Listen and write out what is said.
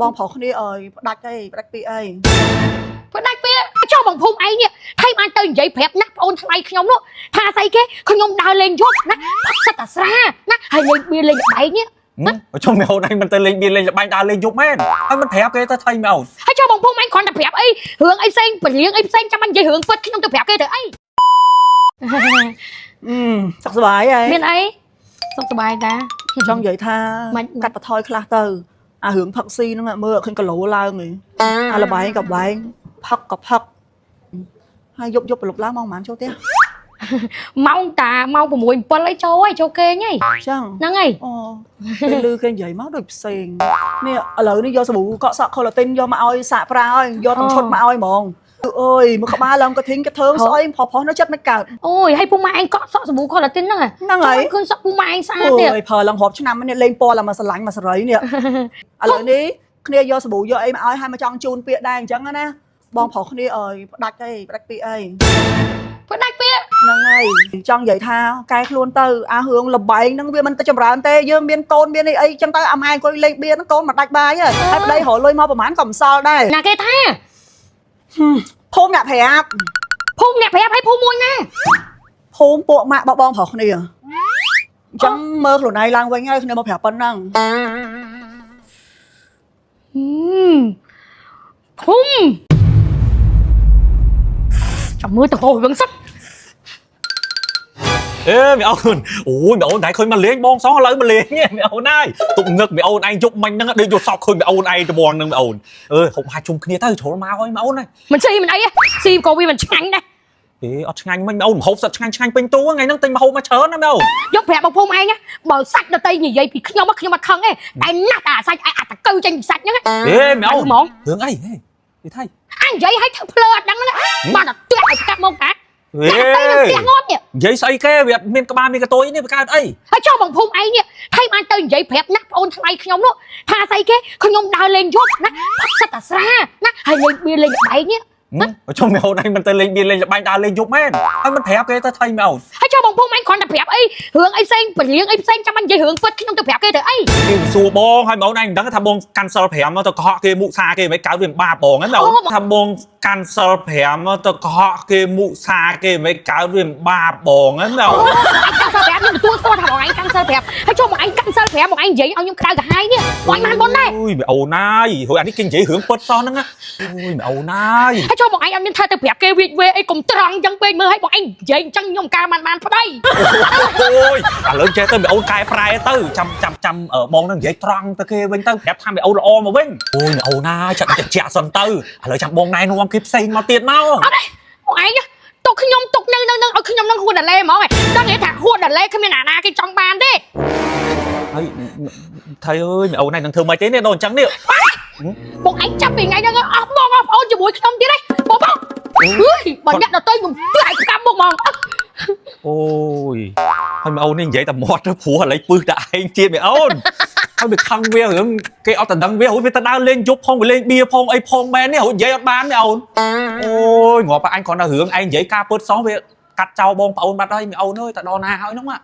បងប្រុសគ្នាអើយផ្ដាច់អីផ្ដាច់ពីអី ផ្ដាច់ពីចុះបងភូមិឯងនេះថៃបានទៅនិយាយប្រាប់ណាប្អូនថ្លៃខ្ញុំនោះថាស្អីគេខ្ញុំដើរលេងយប់ណាផឹកសិតតែស្រាណាហើយលេងបៀលេងល្បែងនេះ ជុំមីអូនឯងមិនទៅលេងបៀលេងល្បែងដើរលេងយប់មែនហើយមិនប្រាប់គេទៅថៃមីអូន ហើយចុះបងភូមិឯងគ្រាន់តែប្រាប់អីរឿងអីផ្សេងពលាងអីផ្សេងចាំបាច់និយាយរឿងពិតខ្ញុំទៅប្រាប់គេទៅអី អឺសុខសប្បាយហ៎ មានអីសុខសប្បាយតា ចង់និយាយថា មិន កាត់បន្ថយខ្លះទៅអារឿងផឹកស៊ីហ្នឹងមើលអត់ឃើញគីឡូឡើងទេអាលបែងក៏បែងផឹកក៏ផឹកហើយយប់យប់ប្រលប់ឡើងម៉ោងប៉ុន្មានចូលផ្ទះ ម៉ោងតាម៉ោង6 7អីចូលហើយចូលគេងហើយ ចឹង ហ្នឹងហើយ អូពេលលឺគេនិយាយមកដូចផ្សេងនេះឥឡូវនេះយកសាប៊ូកក់សក់ខូឡាទីនយកមកឲ្យសាកប្រើឲ្យយកទាំងឈុតមកឲ្យហ្មងអើយមកក្បាលឡើងក៏ធីងក៏ធ្វើស្អីផុសផុសនៅចិត្តមិនកើត អូយហើយពូម៉ែឯងកក់សក់សាប៊ូខូឡាទីនហ្នឹង ហ្នឹងហើយ ឃើញសក់ពូម៉ែឯងស្អាតទៀត អូយប្រើឡើងរាប់ឆ្នាំនេះលេងពណ៌ឡើងមកស្រឡាញ់មកសេរីនេះ ឥឡូវនេះគ្នាយកសាប៊ូយកអីមកឲ្យហើយមកចង់ជូនពាក្យដែរអញ្ចឹងណាបងប្រុសគ្នាអើយផ្ដាច់អីផ្ដាច់ពីអី ផ្ដាច់ពី ហ្នឹងហើយចង់និយាយថាកែខ្លួនទៅអារឿងលបែងហ្នឹងវាមិនទៅចម្រើនទេយើងមានកូនមានអីអីចឹងទៅអាម៉ែអង្គុយលេងបៀហ្នឹងកូនមកដាច់បាយហើយហើយប្តីរកលុយមកប្រហែលក៏មិនសល់ដែរ ណាគេថា ភូមិអ្នកប្រាប់ ភូមិអ្នកប្រាប់ឲ្យភូមិមួយណា ភូមិពួកម៉ាក់បបងប្រុសគ្នាអញ្ចឹងមើលខ្លួនឯងឡើងវិញហើយគ្នាមកប្រាប់ប៉ុណ្ណឹង ភូមិចាំមើលទៅហោរឿងសិន អេមីអូនអូយមីអូនតែឃើញមកលេងបងសងឥឡូវមកលេងមីអូនហើយទុកនឹកមីអូនឯងយប់មិញហ្នឹងដូចយកសក់ឃើញមីអូនឯងត្មងហ្នឹងមីអូនអើយហូបហាជុំគ្នាទៅជ្រុលមកហើយមីអូនហើយ មិនស៊ីមិនអីស៊ីក៏វាមិនឆ្ងាញ់ដែរ អេអត់ឆ្ងាញ់មិញមីអូនមហូបសិតឆ្ងាញ់ឆ្ងាញ់ពេញទូថ្ងៃហ្នឹងទិញមហូបមកច្រើនណាមីអូន យកប្រាប់បងភូមិឯងណាបើសាច់ដតីនិយាយពីខ្ញុំខ្ញុំអត់ខឹងទេតែណាស់តែអាសាច់អាតកៅចេញពីសាច់ហ្នឹង អេមីអូន ហ្មង រឿងអីហេនិយាយថៃ អញនិយាយឲ្យធ្វើភ្លើអត់ដឹងណាបាទតែផ្ទះឲ្យកាប់មកតា អេ តែទៅនឹងផ្ទះងាប់នេះ និយាយស្អីគេវាមានក្បាលមានកតុយនេះវាកើតអី ហើយចុះបងភូមិឯងនេះថៃបានទៅនិយាយប្រាប់ណាប្អូនថ្លៃខ្ញុំនោះថាស្អីគេខ្ញុំដើរលេងយប់ណាផឹកសិតតែស្រាណាហើយលេងបៀលេងល្បែងនេះ ជុំមីអូនឯងមិនទៅលេងបៀលេងល្បែងដើរលេងយប់មែនហើយមិនប្រាប់គេទៅថៃមីអូន ហើយចុះបងភូមិឯងគ្រាន់តែប្រាប់អីរឿងអីផ្សេងពលាងអីផ្សេងចាំបាច់និយាយរឿងពិតខ្ញុំទៅប្រាប់គេទៅអី គេសួរបងហើយមីអូនឯងមិនដឹងថាបងកាន់សិល5មកទៅកុហកគេមុសាគេមិនកើតវាបាបបងហ្នឹងមីអូនថាបងកាន់សិល5មកទៅកុហកគេមុសាគេមិនកើតវាបាបបងហ្នឹងមីអូន ឯងកាន់សិល5ខ្ញុំទទួលស្គាល់ថាបងឯងកាន់សិល5ហើយចុះបងឯងកាន់សិល5បងឯងនិយាយឲ្យខ្ញុំក្តៅក្រហាយនេះបងឯងបានប៉ុនដែរ អូយមីអូនណាយហួយអានេះគេនិយាយរឿងពិតសោះហ្នឹងណាអូយមីអូនណាយ ហើយចុះបងឯងអត់មានថាទៅប្រាប់គេវាចវេអីកុំត្រង់អញ្ចឹងពេកមើលឲ្យបងឯងនិយាយអញ្ចឹងខ្ញុំការបានបានប្តី អូយឥឡូវចេះទៅមីអូនកែប្រែទៅចាំចាំចាំបងនឹងនិយាយត្រង់ទៅគេវិញទៅប្រាប់ថាមីអូនល្អមកវិញអូយមីអូនណាយចិត្តតិចសិនទៅឥឡូវចាំបងណែនាំគេផ្សេងមកទៀតមក អត់ទេបងឯងទុកខ្ញុំទុកនៅនៅនៅឲ្យខ្ញុំនឹងហួតដាឡេហ្មងឯងដឹងទេថាហួតដាឡេគ្មានអាណាគេចង់បានទេ ហើយថៃអើយមីអូនឯងនឹងធ្វើម៉េចទេនេះដល់អញ្ចឹងនេះ បងឯងចាប់ពីថ្ងៃហ្នឹងអស់បងអស់ប្អូនជាមួយខ្ញុំទៀតឯងបងបងអើយបើអ្នកដទៃខ្ញុំទះឲ្យកាប់មុខហ្មង អូយហើយមីអូននេះនិយាយតែមាត់ទៅព្រោះឥឡូវពឹសតែឯងទៀតមីអូនហើយវាខឹងវារឿងគេអត់តដឹងវារួចវាទៅដើរលេងយប់ផងវាលេងបៀផងអីផងមែននេះរួចនិយាយអត់បានមីអូនអូយងាប់អញគ្រាន់តែរឿងឯងនិយាយការពើតសោះវាកាត់ចោលបងប្អូនបាត់ហើយមីអូនអើយតែដល់ណាហើយហ្នឹងមក